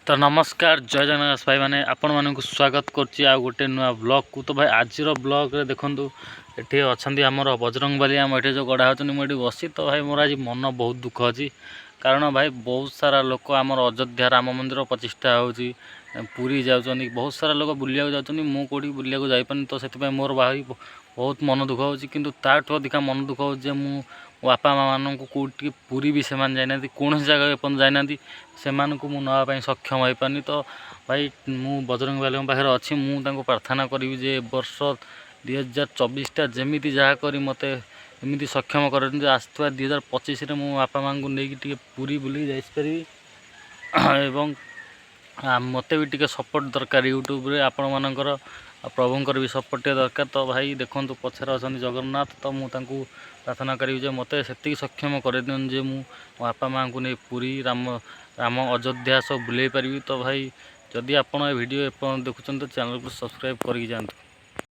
ତ ନମସ୍କାର, ଜୟ ଜଗନ୍ନାଥ ଭାଇମାନେ। ଆପଣମାନଙ୍କୁ ସ୍ୱାଗତ କରୁଛି ଆଉ ଗୋଟେ ନୂଆ ବ୍ଲଗ୍କୁ। ତ ଭାଇ, ଆଜିର ବ୍ଲଗ୍ରେ ଦେଖନ୍ତୁ, ଏଠି ଅଛନ୍ତି ଆମର ବଜରଙ୍ଗବାଲି। ଆମ ଏଠି ଯେଉଁ ଗଢ଼ା ହେଉଛନ୍ତି, ମୁଁ ଏଠି ବସି। ତ ଭାଇ, ମୋର ଆଜି ମନ ବହୁତ ଦୁଃଖ ଅଛି, କାରଣ ଭାଇ, ବହୁତ ସାରା ଲୋକ ଆମର ଅଯୋଧ୍ୟା ରାମ ମନ୍ଦିର ପ୍ରତିଷ୍ଠା ହେଉଛି, ପୁରୀ ଯାଉଛନ୍ତି, ବହୁତ ସାରା ଲୋକ ବୁଲିବାକୁ ଯାଉଛନ୍ତି। ମୁଁ କେଉଁଠି ବୁଲିବାକୁ ଯାଇପାରୁନି। ତ ସେଥିପାଇଁ ମୋର ଭାଇ ବହୁତ ମନ ଦୁଃଖ ହେଉଛି। କିନ୍ତୁ ତାଠୁ ଅଧିକା ମନ ଦୁଃଖ ହେଉଛି ଯେ ମୁଁ ମୋ ବାପା ମାଆମାନଙ୍କୁ କେଉଁଠି ଟିକେ ପୁରୀ ବି ସେମାନେ ଯାଇନାହାନ୍ତି, କୌଣସି ଜାଗାକୁ ଏପର୍ଯ୍ୟନ୍ତ ଯାଇନାହାନ୍ତି, ସେମାନଙ୍କୁ ମୁଁ ନେବା ପାଇଁ ସକ୍ଷମ ହୋଇପାରୁନି। ତ ଭାଇ, ମୁଁ ବଜରଙ୍ଗବାଲିଙ୍କ ପାଖରେ ଅଛି। ମୁଁ ତାଙ୍କୁ ପ୍ରାର୍ଥନା କରିବି ଯେ ଏ ବର୍ଷ 2024ଟା ଯେମିତି ଯାହା କରି ମୋତେ ଏମିତି ସକ୍ଷମ କରନ୍ତି, ଆସୁଥିବା 2025ରେ ମୁଁ ବାପା ମାଆଙ୍କୁ ନେଇକି ଟିକେ ପୁରୀ ବୁଲିକି ଯାଇପାରିବି। ଏବଂ ମୋତେ ବି ଟିକେ ସପୋର୍ଟ ଦରକାର ୟୁଟ୍ୟୁବରେ ଆପଣମାନଙ୍କର, ଆଉ ପ୍ରଭୁଙ୍କର ବି ସପୋର୍ଟ ଟିକେ ଦରକାର। ତ ଭାଇ, ଦେଖନ୍ତୁ, ପଛରେ ଅଛନ୍ତି ଜଗନ୍ନାଥ। ତ ମୁଁ ତାଙ୍କୁ ପ୍ରାର୍ଥନା କରିବି ଯେ ମୋତେ ସେତିକି ସକ୍ଷମ କରିଦିଅନ୍ତୁ ଯେ ମୁଁ ମୋ ବାପା ମାଆଙ୍କୁ ନେଇ ପୁରୀ, ରାମ ରାମ ଅଯୋଧ୍ୟା ସବୁ ବୁଲେଇ ପାରିବି। ତ ଭାଇ, ଯଦି ଆପଣ ଏ ଭିଡ଼ିଓ ଏପର୍ଯ୍ୟନ୍ତ ଦେଖୁଛନ୍ତି, ତ ଚ୍ୟାନେଲକୁ ସବସ୍କ୍ରାଇବ୍ କରିକି ଯାଆନ୍ତୁ।